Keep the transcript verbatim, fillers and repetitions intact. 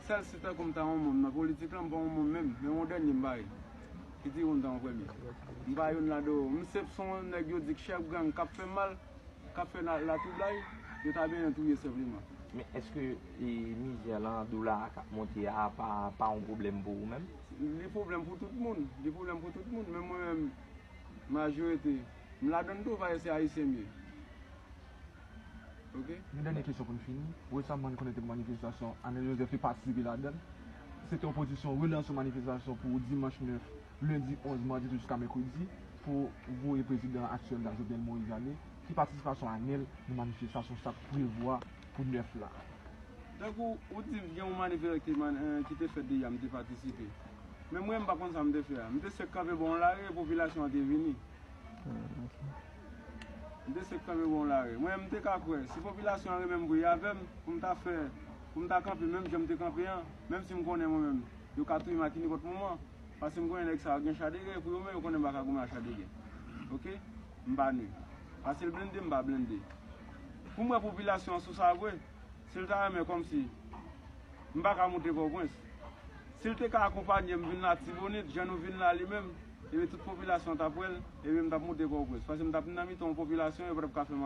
Sèl si tankou m ta yon moun nan politik la, m pa yon moun menm, men yon dènye m bay. Ki di yon dan premye. M pa youn ladan yo. M se son nèg yo di k chèf gang k ap fè mal, k ap fè la, latwoublay, yo ta benyen touye senpleman. Men èske e, mizè lan, dola a k ap monte a pa, pa yon pwoblèm pou ou menm? Li pwoblèm pou tout moun. Li pwoblèm pou tout moun. Men mwen menm, majorite, m ladann tou, paske se ayisyen m ye. Ok? Yon dènye kesyon pou n fini. Resaman, n konnen te gen manifestasyon, Anèl Jozèf te patisipe ladan l. Se te yon pozisyon relans yon manifestasyon pou dimanch nèf, lendi onz, madi tou jiska mèkredi, pou voye prezidan aktyèl la, Jovenel Moïse, ale. Ki patisipasyon Anèl nan manifestasyon sa k prevwa pou nèf la? Tankou ou di gen yon manifestasyon ki, man- eh, ki te fèt deja, m te patisipe. Men mwen, m pa konn sa m te fè a. M te sèk kanpe bò yon lari, popilasyon an te vini. M te sèk kanpe bò yon lari. Mwen, m te ka kwè, si popilasyon an renmen m vre avè m, pou m ta fè, pou m ta kanpe menm jan m te kanpe an, menm si m konnen mwen menm, yo ka touye m a ki nenpòt moman, paske m konnen nèg sa yo gen cha de gè pou yo, men yo konnen m pa ka goumen a cha de gè. Ok? M pa nou. Paske l blende, m pa blende. Pou m wè popilasyon an sou sa vre, si l ta renmen kòmsi m pa ka moute Pòtoprens. Si l te ka akonpanye m vin Latibonit, jan nou vin la li menm, ebyen tout popilasyon an t ap wè l, ebyen m t ap moute Pòtoprens. Paske m t ap nan mitan yon popilasyon, yo pa t ap ka fè m